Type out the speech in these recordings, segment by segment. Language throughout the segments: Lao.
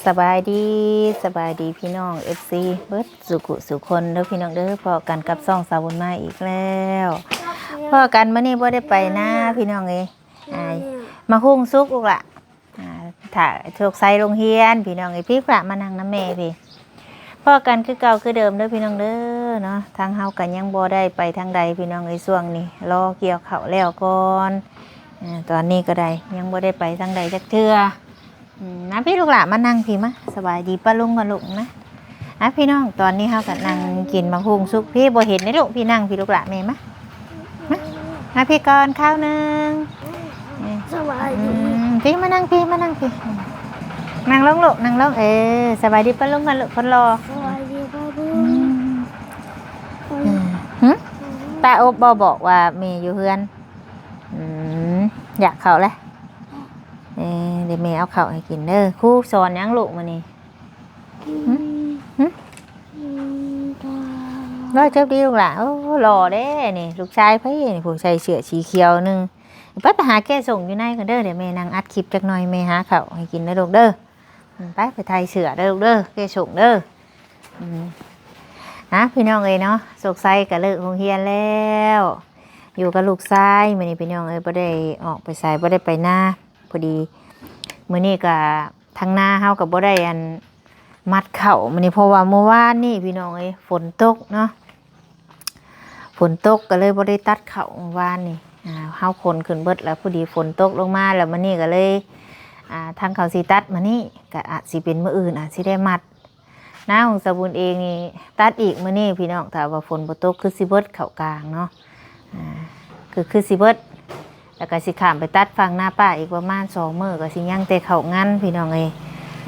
ສະບາຍດີ ສະບາຍດີພີ່ນ້ອງເອັຟຊີເບິດສູ່ຜູ້ສູ່ຄົນເດີພີ່ນ້ອງເດີ. ພໍ້ກັນກັບຊ່ອງສາວບຸນມາອີກແລ້ວ. ພໍ້ກັນມື້ນີ້ບໍ່ໄດ້ໄປນາພີ່ນ້ອງເອີຍ. ອ່າ ໝາກຫຸ່ງສຸກລູກຫຼ້າ. ອ່າ ຖ້າໂຊກໄຊລົງຮຽນພີ່ນ້ອງເອີຍ. ພີ່ ພາມານັ່ງນຳແມ່ພີ່. ພໍ້ກັນຄືເກົ່າຄືເດີມເດີພີ່ນ້ອງເດີເນາະ. ທາງເຮົາກໍຍັງບໍ່ໄດ້ໄປທາງໃດພີ່ນ້ອງເອີຍ ຊ່ວງນີ້ ລໍກ່ຽວເຂົ້າແລ້ວກ່ອນ. ອ່າ ຕອນນີ້ກໍໄດ້ຍັງບໍ່ໄດ້ໄປທາງໃດຈັກເທື່ອ. ອືມ ມາພີ່ລູກຫຼ້າ ມານັ່ງພີ່ມາ. ສະບາຍດີປ້າລຸງກ່ອນລູກມາ. ອ່ະ ພີ່ນ້ອງ ຕອນນີ້ເຮົາກໍນັ່ງກິນໝາກຫຸ່ງສຸກ. ພີ່ ບໍ່ເຫັນເດ້ລູກ ພີ່ນັ່ງພີ່ລູກຫຼ້າ ແມ່ມາ ມາ ມາພີ່ກ່ອນຄາວໜຶ່ງ. ສະບາຍດີ. ອືມ ພີ່ມານັ່ງ ພີ່ມານັ່ງ ພີ່ ນັ່ງລົງລູກ ນັ່ງລົງ. ເອີ ສະບາຍດີປ້າລຸງກ່ອນລູກ ຄົນຫຼໍ່. ສະບາຍດີປ້າລຸງ. ອືມ ອືມ ຫຶ ປ້າອົບບໍ່ ບອກວ່າແມ່ຢູ່ເຮືອນ. ອືມ ຢາກເຂົ້າແຫຼະ. ເອີ ດຽວແມ່ເອົາເຂົ້າໃຫ້ກິນເດີ. ຄູສອນຫຍັງລູກມື້ນີ້? ຫຶ ຫຶ ອືມ ເວົ້າຈັບດີລູກຫຼ້າ. ໂອ້ ຫຼໍ່ເດ້ນີ້ ລູກຊາຍໃຜນີ້ ຜູ້ໃສ່ເສື້ອສີຂຽວໜຶ່ງ. ໄປ ໄປຫາແກ້ສົ້ງຢູ່ໃນກ່ອນເດີ. ດຽວແມ່ນັ່ງອັດຄລິບຈັກໜ່ອຍ ແມ່ຫາເຂົ້າໃຫ້ກິນເດີລູກເດີ. ອືມ ໄປ ໄປໄຖ່ເສື້ອເດີລູກເດີ ແກ້ສົ້ງເດີ. ອືມ ອ່ະ ພີ່ນ້ອງເອີຍເນາະ ໂຊກໄຊກໍເລີກໂຮງຮຽນແລ້ວ ຢູ່ກັບລູກຊາຍມື້ນີ້ພີ່ນ້ອງເອີຍ. ບໍ່ໄດ້ອອກໄປໃສ ບໍ່ໄດ້ໄປນາ. ພໍດີມື້ນີ້ກໍທາງນາເຮົາກໍບໍ່ໄດ້ອັນມັດເຂົ້າມື້ນີ້ ເພາະວ່າມື້ວານນີ້ພີ່ນ້ອງເອີຍ ຝົນຕົກເນາະ ຝົນຕົກກໍເລີຍບໍ່ໄດ້ຕັດເຂົ້າມື້ວານນີ້. ອ່າ ເຮົາຂົນຂຶ້ນເບິດແລ້ວ ພໍດີຝົນຕົກລົງມາ ແລ້ວມື້ນີ້ກໍເລີຍ ອ່າ ທາງເຂົາຊິຕັດມື້ນີ້ ກໍອາດຊິເປັນມື້ອື່ນ ອາດຊິໄດ້ມັດ. ນາຂອງສາວບຸນເອງນີ້ຕັດອີກມື້ນີ້ພີ່ນ້ອງ ຖ້າວ່າຝົນບໍ່ຕົກຄືຊິເບິດເຂົ້າກາງເນາະ. ອ່າ ຄື ຄືຊິເບິດ ແລ້ວກໍຊິຂ້າມໄປຕັດຝັ່ງນາປ້າອີກປະມານສອງມື້ ກໍຊິຍັງແຕ່ເຂົ້າງັນພີ່ນ້ອງເອີຍ.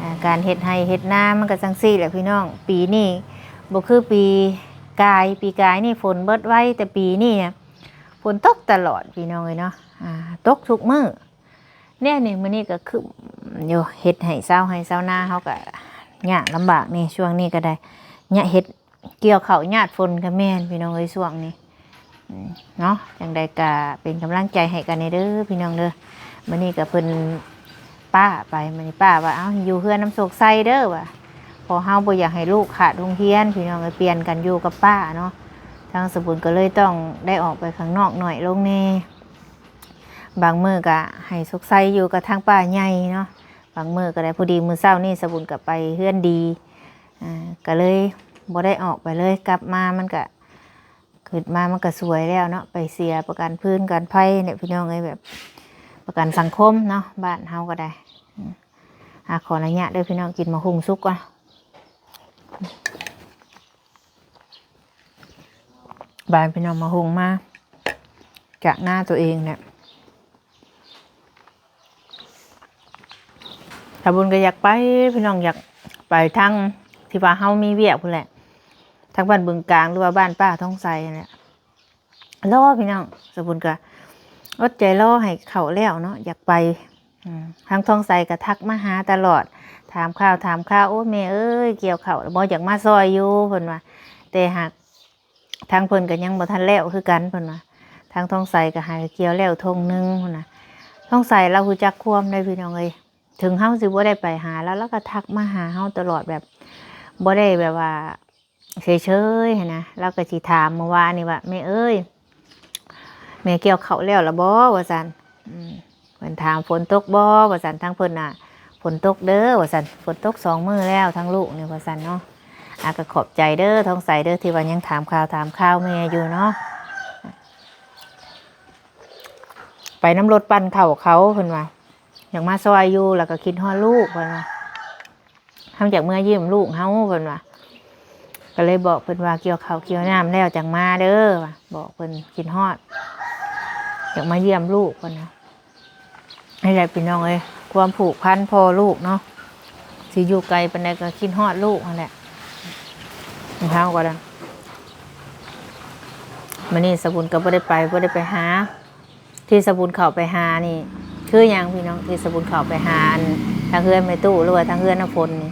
ອ່າ ການເຮັດໄຮ່ເຮັດນາມັນກໍຈັ່ງຊີ້ແຫຼະພີ່ນ້ອງ. ປີນີ້ບໍ່ຄືປີກາຍ ປີກາຍນີ້ຝົນເບິດໄວ ແຕ່ປີນີ້ນະຝົນຕົກຕະຫຼອດພີ່ນ້ອງເອີຍເນາະ. ອ່າ ຕົກທຸກມື້. ແນວນີ້ ມື້ນີ້ກໍຄຶ້ມຢູ່ ເຮັດໃຫ້ຊາວໄຮ່ຊາວນາເຮົາກໍຍາກລຳບາກນີ້ ຊ່ວງນີ້ກໍໄດ້ຍາດເຮັດ ກ່ຽວເຂົ້າຍາດຝົນກໍແມ່ນພີ່ນ້ອງເອີຍ ຊ່ວງນີ້ ອືມ ເນາະ. ຈັ່ງໃດກໍເປັນກຳລັງໃຈໃຫ້ກັນແດ່ເດີພີ່ນ້ອງເດີ. ມື້ນີ້ກໍເພິ່ນປ້າໄປ ມື້ນີ້ປ້າວ່າ ເອົ້າ ຢູ່ເຮືອນນຳໂຊກໄຊເດີວ່າ ເພາະເຮົາບໍ່ຢາກໃຫ້ລູກຂາດໂຮງຮຽນພີ່ນ້ອງເອີຍ ປ່ຽນກັນຢູ່ກັບປ້າເນາະ. ທາງສາວບຸນກໍເລີຍຕ້ອງໄດ້ອອກໄປຂ້າງນອກໜ້ອຍລົງແດ່. ບາງມື້ກໍໃຫ້ໂຊກໄຊຢູ່ກັບທາງປ້າໃຫຍ່ເນາະ ບາງມື້ກໍໄດ້. ພໍດີມື້ເຊົ້ານີ້ສາວບຸນກໍໄປເຮືອນດີ ອ່າ ກໍເລີຍບໍ່ໄດ້ອອກໄປເລີຍ. ກັບມາມັນກໍ ຄິດມາມັນກໍສວຍແລ້ວເນາະ ໄປເສຍປະກັນຟືນກັນໄຟນີ້ພີ່ນ້ອງເອີຍ ແບບປະກັນສັງຄົມເນາະ ບ້ານເຮົາກໍໄດ້. ອືມ ອ່າ ຂໍອະນຸຍາດເດີພີ່ນ້ອງ ກິນໝາກຫຸ່ງສຸກກ່ອນ. ບາຍພີ່ນ້ອງ ໝາກຫຸ່ງມາຈາກນາຕົວເອງແຫຼະ. ສາວບຸນກໍຢາກໄປພີ່ນ້ອງ ຢາກໄປທາງທີ່ວ່າເຮົາມີວຽກພຸ້ນແຫຼະ ທາງບ້ານບຶງກາງ ຫຼືວ່າບ້ານປ້າທອງໃສຫັ້ນແຫຼະ. ລໍພີ່ນ້ອງ ສາວບຸນກໍອົດໃຈລໍໃຫ້ເຂົ້າແລ້ວເນາະ ຢາກໄປ. ອືມ ທາງທອງໃສກໍທັກມາຫາຕະຫຼອດ ຖາມຂ່າວຖາມຄາວ ໂອ້ ແມ່ເອີຍ ກ່ຽວເຂົ້າແລ້ວບໍ່ ຢາກມາຊ່ອຍຢູ່ ເພິ່ນວ່າ. ແຕ່ຫາກທາງເພິ່ນກໍຍັງບໍ່ທັນແລ້ວຄືກັນ ເພິ່ນວ່າ. ທາງທອງໃສກໍຫາກ່ຽວແລ້ວທົ່ງໜຶ່ງພຸ້ນນະ. ທອງໃສລາວຮູ້ຈັກຄວາມເດ້ພີ່ນ້ອງເອີຍ ເຖິງເຮົາຊິບໍ່ໄດ້ໄປຫາລາວ ລາວກໍທັກມາຫາເຮົາຕະຫຼອດ ແບບບໍ່ໄດ້ແບບວ່າ ເສີຍໆຫັ້ນນະ. ລາວກໍຊິຖາມມື້ວານນີ້ວ່າ ແມ່ເອີຍ ແມ່ກ່ຽວເຂົ້າແລ້ວລະບໍ່ ວ່າຊັ້ນ. ອືມ ເພິ່ນຖາມ ຝົນຕົກບໍ່ ວ່າຊັ້ນ. ທາງເພິ່ນນະ ຝົນຕົກເດີ ວ່າຊັ້ນ ຝົນຕົກສອງມື້ແລ້ວ ທາງລູກນີ້ ວ່າຊັ້ນເນາະ. ອາ ກໍຂອບໃຈເດີ ທອງໃສເດີ ທີ່ວ່າຍັງຖາມຂ່າວຖາມຄາວແມ່ຢູ່ເນາະ. ໄປນຳລົດປັ່ນເຂົ້າເຂົາ ເພິ່ນວ່າ ຢາກມາຊ່ອຍຢູ່ ແລ້ວກໍຄິດຮອດລູກ ເພິ່ນວ່າ. ເຮົາຢາກເມືອຢ້ຽມລູກເຮົາ ເພິ່ນວ່າ. ກໍເລີຍບອກເພິ່ນວ່າ ກ່ຽວເຂົ້າກ່ຽວນ້ຳແລ້ວຈັ່ງມາເດີ ວ່າ. ບອກເພິ່ນຄິດຮອດ ຢາກມາຢ້ຽມລູກ ເພິ່ນວ່າ. ນີ້ແຫຼະພີ່ນ້ອງເອີຍ ຄວາມຜູກພັນພໍ່ລູກເນາະ ຊິຢູ່ໄກປານໃດກໍຄິດຮອດລູກຫັ້ນແຫຼະ. ເຮົາກໍໄດ້ ມື້ນີ້ສາວບຸນກໍບໍ່ໄດ້ໄປ ບໍ່ໄດ້ໄປຫາ. ທີ່ສາວບຸນເຂົ້າໄປຫານີ້ຄືຫຍັງພີ່ນ້ອງ? ທີ່ສາວບຸນເຂົ້າໄປຫາ ອັນ ທາງເຮືອນແມ່ຕູ້ ຫຼືວ່າທາງເຮືອນນ້ຳຝົນນີ້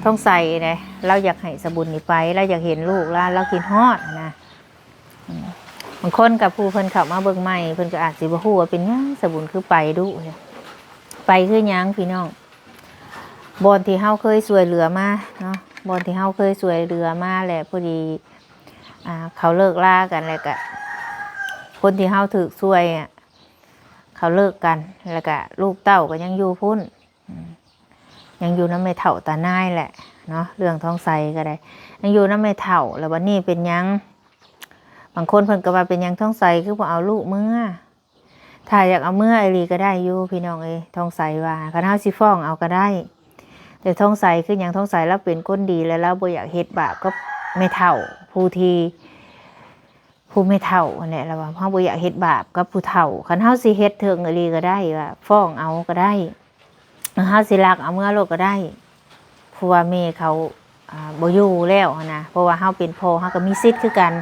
ທອງໃສເດ້ ລາວຢາກໃຫ້ສາວບຸນນີ້ໄປ ລາວຢາກເຫັນລູກ ລາວ ລາວຄິດຮອດນະ. ອືມ ບາງຄົນກັບຜູ້ເພິ່ນເຂົ້າມາເບິ່ງໃໝ່ ເພິ່ນກໍອາດຊິບໍ່ຮູ້ວ່າເປັນຫຍັງສາວບຸນຄືໄປດຸ. ໄປຄືຫຍັງພີ່ນ້ອງ? ບ່ອນທີ່ເຮົາເຄີຍຊ່ວຍເຫຼືອມາເນາະ ບ່ອນທີ່ເຮົາເຄີຍຊ່ວຍເຫຼືອມາ ແລະ ພໍດີ ອ່າ ເຂົາເລີກລາກັນ ແລ້ວກະຄົນທີ່ເຮົາຖືກຊ່ວຍອະ ເຂົາເລີກກັນ ແລ້ວກະລູກເຕົ້າກໍຍັງຢູ່ພຸ້ນ ອືມ ຍັງຢູ່ນຳແມ່ເຖົ້າຕານາຍແຫຼະເນາະ ເລື່ອງທອງໃສກໍໄດ້ ຍັງຢູ່ນຳແມ່ເຖົ້າ ແລ້ວບັດນີ້ເປັນຫຍັງ ບາງຄົນເພິ່ນກໍວ່າ ເປັນຫຍັງທອງໃສຄືບໍ່ເອົາລູກເມືອ? ຖ້າຢາກເອົາເມືອອີ່ຫຼີກໍໄດ້ຢູ່ພີ່ນ້ອງເອີຍ ທອງໃສວ່າ ຄັນເຮົາຊິຟ້ອງເອົາກໍໄດ້ ແຕ່ທອງໃສຄືຫຍັງ ທອງໃສລາວເປັນຄົນດີ ແລະ ລາວບໍ່ຢາກເຮັດບາບກັບແມ່ເຖົ້າ ຜູ້ທີ່ ຜູ້ແມ່ເຖົ້າຫັ້ນແຫຼະ ລາວວ່າ ເຮົາບໍ່ຢາກເຮັດບາບກັບຜູ້ເຖົ້າ ຄັນເຮົາຊິເຮັດເຖິງອີ່ຫຼີກໍໄດ້ ວ່າຟ້ອງເອົາກໍໄດ້ ເຮົາຊິລັກເອົາເມືອໂລດກໍໄດ້ ເພາະວ່າແມ່ເຂົາ ອ່າ ບໍ່ຢູ່ແລ້ວຫັ້ນນະ ເພາະວ່າເຮົາເປັນພໍ່ເຮົາກໍມີສິດຄືກັນ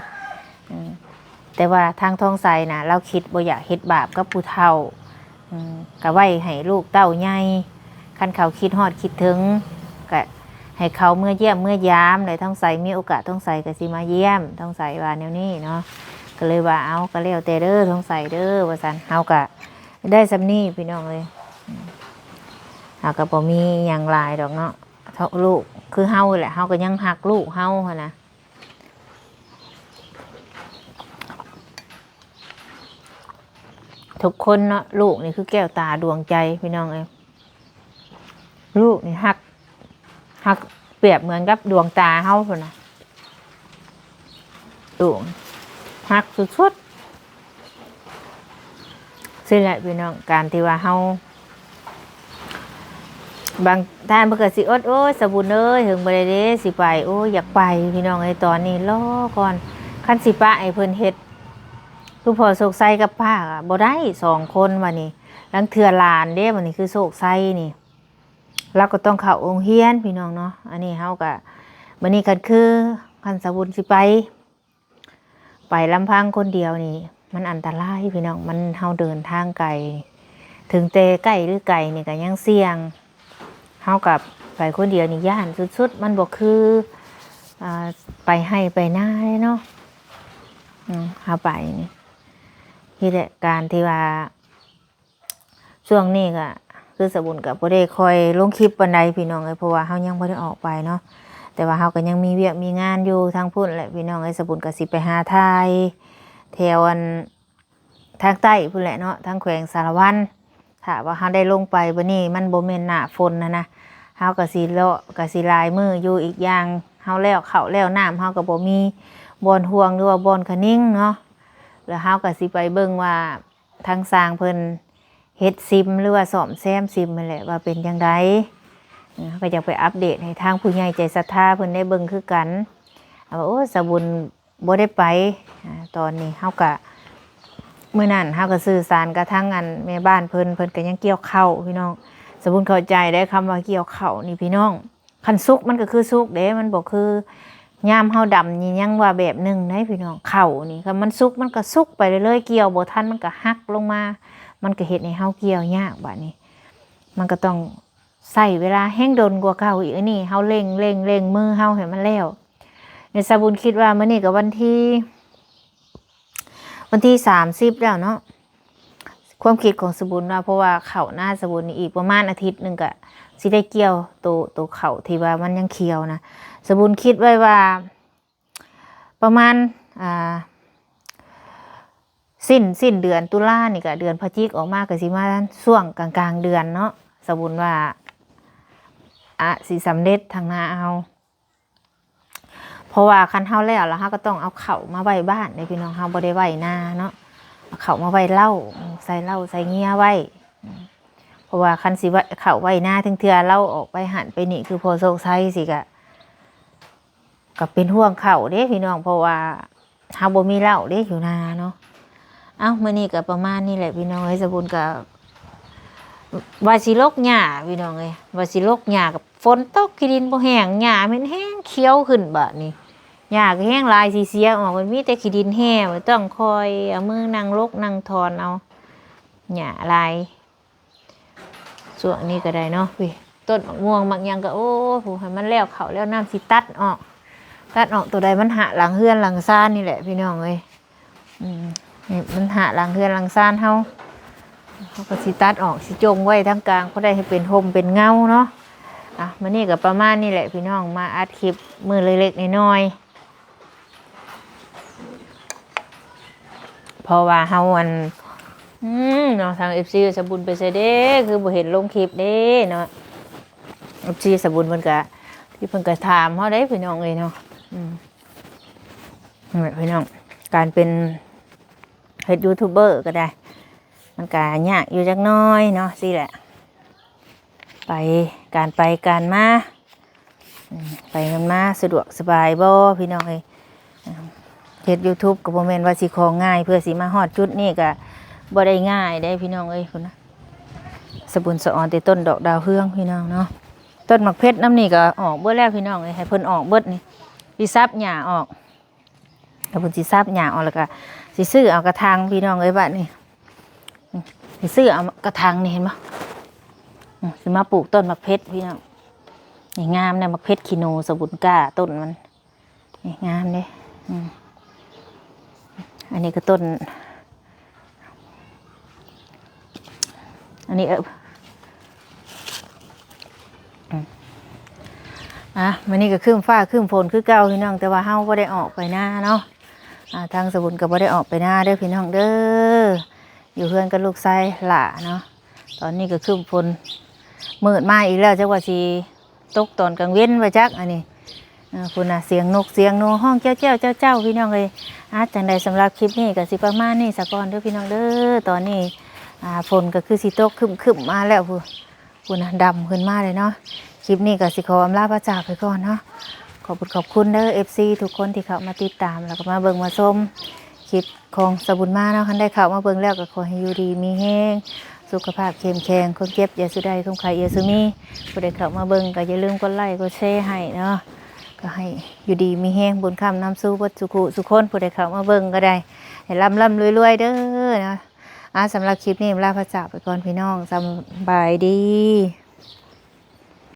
ອືມ ແຕ່ວ່າທາງທອງໃສນະ ລາວຄິດບໍ່ຢາກເຮັດບາບກັບຜູ້ເຖົ້າ ອືມ ກໍໄວ້ໃຫ້ລູກເຕົ້າໃຫຍ່ ຄັນເຂົາຄິດຮອດຄິດເຖິງ ກໍໃຫ້ເຂົາເມືອຢ້ຽມເມືອຢາມ ແລະ ທອງໃສມີໂອກາດ ທອງໃສກໍຊິມາຢ້ຽມ ທອງໃສວ່າແນວນີ້ເນາະ ກໍເລີຍວ່າ ເອົາ ກໍແລ້ວແຕ່ເດີ ທອງໃສເດີ ວ່າຊັ້ນ ເຮົາກໍ ໄດ້ສ່ຳນີ້ພີ່ນ້ອງເອີຍ ເຮົາກໍບໍ່ມີຫຍັງຫຼາຍດອກເນາະ ເທົ່າລູກ ຄືເຮົາແຫຼະ ເຮົາກໍຍັງຮັກລູກເຮົາຫັ້ນນະ ທຸກຄົນເນາະ ລູກນີ້ຄືແກ້ວຕາດວງໃຈພີ່ນ້ອງເອີຍ ລູກນີ້ຮັກ ຮັກປຽບເໝືອນກັບດວງຕາເຮົາພຸ້ນນະ ໂອ້ ຮັກສຸດໆ ຊີ້ແຫຼະພີ່ນ້ອງ ການທີ່ວ່າເຮົາ ບາງທ່ານເພິ່ນກໍຊິອົດ ໂອ້ຍ ສາວບຸນເອີຍ ເຫິງບໍ່ໄດ້ເດ້ ຊິໄປ ໂອ້ຍ ຢາກໄປ ພີ່ນ້ອງເອີຍ ຕອນນີ້ລໍກ່ອນ ຄັນຊິປະໃຫ້ເພິ່ນເຮັດ ຄືພໍ່ໂຊກໄຊກັບປ້າກໍບໍ່ໄດ້ ສອງຄົນ ບາດນີ້ ລາງເທື່ອຫຼານເດ້ ບາດນີ້ ຄືໂຊກໄຊນີ້ ລາວກໍຕ້ອງເຂົ້າໂຮງຮຽນພີ່ນ້ອງເນາະ ອັນນີ້ເຮົາກໍ ບາດນີ້ຄັນຄື ຄັນສາວບຸນຊິໄປ ໄປລຳພັງຄົນດຽວນີ້ ມັນອັນຕະລາຍພີ່ນ້ອງ ມັນ ເຮົາເດີນທາງໄກ ເຖິງແຕ່ໃກ້ຫຼືໄກນີ້ກໍຍັງສ່ຽງ ເຮົາກໍໄປຄົນດຽວນີ້ຢ້ານສຸດໆ ມັນບໍ່ຄື ອ່າ ໄປໄຮ່ໄປນາເດ້ເນາະ ອືມ ເຮົາໄປນີ້ ນີ້ແຫຼະ ການທີ່ວ່າ ຊ່ວງນີ້ກໍຄືສາວບຸນກໍບໍ່ໄດ້ຄ່ອຍລົງຄລິບປານໃດພີ່ນ້ອງເອີຍ ເພາະວ່າເຮົາຍັງບໍ່ໄດ້ອອກໄປເນາະ ແຕ່ວ່າເຮົາກໍຍັງມີວຽກມີງານຢູ່ທາງພຸ້ນແຫຼະພີ່ນ້ອງເອີຍ ສາວບຸນກໍຊິໄປຫາຖ່າຍແຖວອັນທາງໃຕ້ພຸ້ນແຫຼະເນາະ ທາງແຂວງສາລະວັນ ຖ້າວ່າເຮົາໄດ້ລົງໄປ ບັດນີ້ມັນບໍ່ແມ່ນໜ້າຝົນຫັ້ນນະ ເຮົາກໍຊິເລາະ ກໍຊິຫຼາຍມື້ຢູ່ ອີກຢ່າງເຮົາແລ້ວເຂົ້າແລ້ວນ້ຳ ເຮົາກໍບໍ່ມີບ່ອນຮ່ວງ ຫຼືວ່າບ່ອນຂະນິງເນາະ ແລ້ວເຮົາກໍຊິໄປເບິ່ງວ່າ ທາງຊ່າງເພິ່ນເຮັດຊິມ ຫຼືວ່າສ້ອມແຊມຊິມຫັ້ນແຫຼະ ວ່າເປັນຈັ່ງໃດ ເອີ ເຮົາກໍຢາກໄປອັບເດດໃຫ້ທາງຜູ້ໃຫຍ່ໃຈສັດທາເພິ່ນໄດ້ເບິ່ງຄືກັນ ວ່າ ໂອ້ ສາວບຸນບໍ່ໄດ້ໄປ ອາ ຕອນນີ້ເຮົາກະ ມື້ນັ້ນເຮົາກະສື່ສານກັບທາງອັນແມ່ບ້ານເພິ່ນ ເພິ່ນກະຍັງກ່ຽວເຂົ້າພີ່ນ້ອງ ສາວບຸນເຂົ້າໃຈໄດ໋ ຄຳວ່າກ່ຽວເຂົ້ານີ້ພີ່ນ້ອງ ຄັນສຸກມັນກໍຄືສຸກເດ້ ມັນບໍ່ຄືຍາມເຮົາດຳນີ້ຍັງວ່າແບບໜຶ່ງໄດ໋ພີ່ນ້ອງ ເຂົ້ານີ້ຄັນມັນສຸກມັນກໍສຸກໄປເລື້ອຍໆ ກ່ຽວບໍ່ທັນມັນກໍຫັກລົງມາ ມັນກໍເຮັດໃຫ້ເຮົາກ່ຽວຍາກ ບາດນີ້ມັນກໍຕ້ອງໃຊ້ເວລາແຮງດົນກວ່າເກົ່າອີກ ອັນນີ້ເຮົາເລັ່ງໆໆມືເຮົາໃຫ້ມັນແລ້ວ ແມ່ສາວບຸນຄິດວ່າມື້ນີ້ກໍວັນທີ ວັນທີສາມສິບແລ້ວເນາະ ຄວາມຄິດຂອງສະບຸນວ່າ ເພາະວ່າເຂົ້ານາສະບຸນນີ້ອີກປະມານອາທິດໜຶ່ງກະຊິໄດ້ກ່ຽວໂຕ ໂຕເຂົ້າທີ່ວ່າມັນຍັງຂຽວນະ ສະບຸນຄິດໄວ້ວ່າປະມານ ອ່າ ສິ້ນ ສິ້ນເດືອນຕຸລານີ້ກະເດືອນພະຈິກອອກມາກະຊິມາຊ່ວງກາງໆເດືອນເນາະ ສະບຸນວ່າ ອາ ຊິສຳເລັດທາງນາເຮົາ. ເພາະວ່າຄັນເຮົາແລ້ວ ແລ້ວເຮົາກໍຕ້ອງເອົາເຂົ້າມາໄວ້ບ້ານເດ້ພີ່ນ້ອງ ເຮົາບໍ່ໄດ້ໄວ້ນາເນາະ ເອົາເຂົ້າມາໄວ້ເລົ້າ ໃສ່ເລົ້າໃສ່ເງຍໄວ້ ເພາະວ່າຄັນຊິໄວ້ ເຂົ້າໄວ້ນາ ເຖິງເທື່ອເລົ້າອອກໄປຫັ້ນໄປນີ້ ຄືພໍ່ໂຊກໄຊຊີ້ກະ ກໍເປັນຫ່ວງເຂົ້າເດ້ພີ່ນ້ອງ ເພາະວ່າ ເຮົາບໍ່ມີເລົ້າເດ້ຢູ່ນາເນາະ ເອົ້າ ມື້ນີ້ກໍປະມານນີ້ແຫຼະພີ່ນ້ອງເອີຍ ສະບຸນກໍວ່າຊິລົກຫຍ້າພີ່ນ້ອງເອີຍ ວ່າຊິລົກຫຍ້າ ກໍຝົນຕົກ ຂີ້ດິນບໍ່ແຫ້ງ ຫຍ້າແມ່ນແຮງຂຽວຂຶ້ນບາດນີ້ ຫຍ້າກໍແຮງຫຼາຍ ຊິເສຍອອກ ມັນມີແຕ່ຂີ້ດິນແຮ່ ຕ້ອງຄອຍເອົາມືນັ່ງລົກນັ່ງຖອນເອົາຫຍ້າຫຼາຍ. ຊ່ວງນີ້ກໍໄດ້ເນາະ ພີ້ ຕົ້ນໝາກມ່ວງໝາກຫຍັງກໍ ໂອ້ ໃຫ້ມັນແລ້ວເຂົ້າແລ້ວນ້ຳ ຊິຕັດອອກ ຕັດອອກ ໂຕໃດມັນຫະຫຼັງເຮືອນຫຼັງຊານນີ້ແຫຼະພີ່ນ້ອງເອີຍ ອືມ ໃຫ້ມັນຫະຫຼັງເຮືອນຫຼັງຊານເຮົາ ເຮົາກໍຊິຕັດອອກ ຊິຈົ່ງໄວ້ທາງກາງ ພໍໄດ້ໃຫ້ເປັນຮົ່ມເປັນເງົາເນາະ ອ່ະ ມື້ນີ້ກໍປະມານນີ້ແຫຼະພີ່ນ້ອງ ມາອັດຄລິບມື້ເລັກໆນ້ອຍໆ ເພາະວ່າເຮົາ ອັນ ອືມ ເນາະ ທາງເອັຟຊີສະບຸນໄປໃສເດ້ ຄືບໍ່ເຫັນລົງຄລິບເດ້ເນາະ ເອັຟຊີສະບຸນເພິ່ນກະ ທີ່ເພິ່ນກະຖາມເຮົາເດ້ພີ່ນ້ອງເອີຍເນາະ ອືມ ນີ້ແຫຼະພີ່ນ້ອງ ການເປັນ ເຮັດຢູທູບເບີກໍໄດ້ ມັນກະຍາກຢູ່ຈັກໜ້ອຍເນາະ ຊີ້ແຫຼະ ໄປ ການໄປການມາ ອືມ ໄປກັນມາສະດວກສະບາຍບໍ່ພີ່ນ້ອງເອີຍ ເຮັດຢູທູບກໍບໍ່ແມ່ນວ່າຊິຂອງງ່າຍ ເພື່ອຊິມາຮອດຈຸດນີ້ກໍບໍ່ໄດ້ງ່າຍເດ້ພີ່ນ້ອງເອີຍ ພຸ້ນນະ ສະບຸນສະອອນແຕ່ຕົ້ນດອກດາວເຮືອງພີ່ນ້ອງເນາະ ຕົ້ນໝາກເພັດນຳນີ້ກໍອອກເບິດແລ້ວພີ່ນ້ອງເອີຍ ໃຫ້ເພິ່ນອອກເບິດນີ້ ຊິສັບຫຍ້າອອກ ແລ້ວເພິ່ນຊິສັບຫຍ້າອອກ ແລ້ວກໍຊິຊື້ເອົາກະຖາງພີ່ນ້ອງເອີຍ ບາດນີ້ ອືມ ຊິຊື້ເອົາກະຖາງນີ້ ເຫັນບໍ່ ອືມ ຊິມາປູກຕົ້ນໝາກເພັດພີ່ນ້ອງ ນີ້ງາມນະ ໝາກເພັດຂີ້ໜູສະບຸນກ້າຕົ້ນມັນ ນີ້ງາມເດ້ ອືມ ອັນນີ້ກໍຕົ້ນ ອັນນີ້ ເອີ ອືມ ອ່ະ ມື້ນີ້ກໍຄຶ້ມຟ້າຄຶ້ມຝົນຄືເກົ່າພີ່ນ້ອງ ແຕ່ວ່າເຮົາບໍ່ໄດ້ອອກໄປນາເນາະ ອ່າ ທາງສະບຸນກໍບໍ່ໄດ້ອອກໄປນາເດີພີ່ນ້ອງເດີ ຢູ່ເຮືອນກັບລູກຊາຍຫຼ້າເນາະ ຕອນນີ້ກໍຄຶ້ມຝົນ ມືດມາອີກແລ້ວ ຈັກວ່າຊິຕົກຕອນກາງເວັນບໍ່ຈັກ ອັນນີ້ ເອີ ພຸ້ນນະ ສຽງນົກສຽງໜູຮ້ອງແຈ້ວໆ ເຈົ້າໆ ພີ່ນ້ອງເອີຍ ອ່າ ຈັ່ງໃດສຳລັບຄລິບນີ້ກໍຊິປະມານນີ້ສາກ່ອນເດີພີ່ນ້ອງເດີ ຕອນນີ້ ອ່າ ຝົນກໍຄືຊິຕົກຄຶ້ມໆ ມາແລ້ວພຸ້ນ ພຸ້ນນະ ດຳຂຶ້ນມາເລີຍເນາະ ຄລິບນີ້ກໍຊິຂໍອຳລາພາຈາກໄປກ່ອນເນາະ ຂອບຄຸນຂອບຄຸນເດີ ເອັຟຊີ ທຸກຄົນທີ່ເຂົ້າມາຕິດຕາມ ແລ້ວກໍມາເບິ່ງມາຊົມຄລິບ ຂອງສາວບຸນມາເນາະ ຄັນໄດ້ເຂົ້າມາເບິ່ງແລ້ວກໍຂໍໃຫ້ຢູ່ດີມີແຮງ ສຸຂະພາບເຂັ້ມແຂງ ຄວາມເຈັບຢ່າສູ່ໄດ້ ຄວາມໄຂ້ຢ່າສູ່ມີ ຜູ້ໃດເຂົ້າມາເບິ່ງກໍຢ່າລືມກົດໄລກົດແຊໃຫ້ເນາະ ກໍໃຫ້ຢູ່ດີມີແຮງ ບຸນຄ້ຳນຳສູ່ເບິດສູ່ຄູ່ສູ່ຄົນ ຜູ້ໃດເຂົ້າມາເບິ່ງກໍໄດ້ ໃຫ້ລ່ຳໆລວຍໆເດີເນາະ ອ່າ ສຳລັບຄລິບນີ້ລາພາຈາກໄປກ່ອນພີ່ນ້ອງ ສຳບາຍດີ.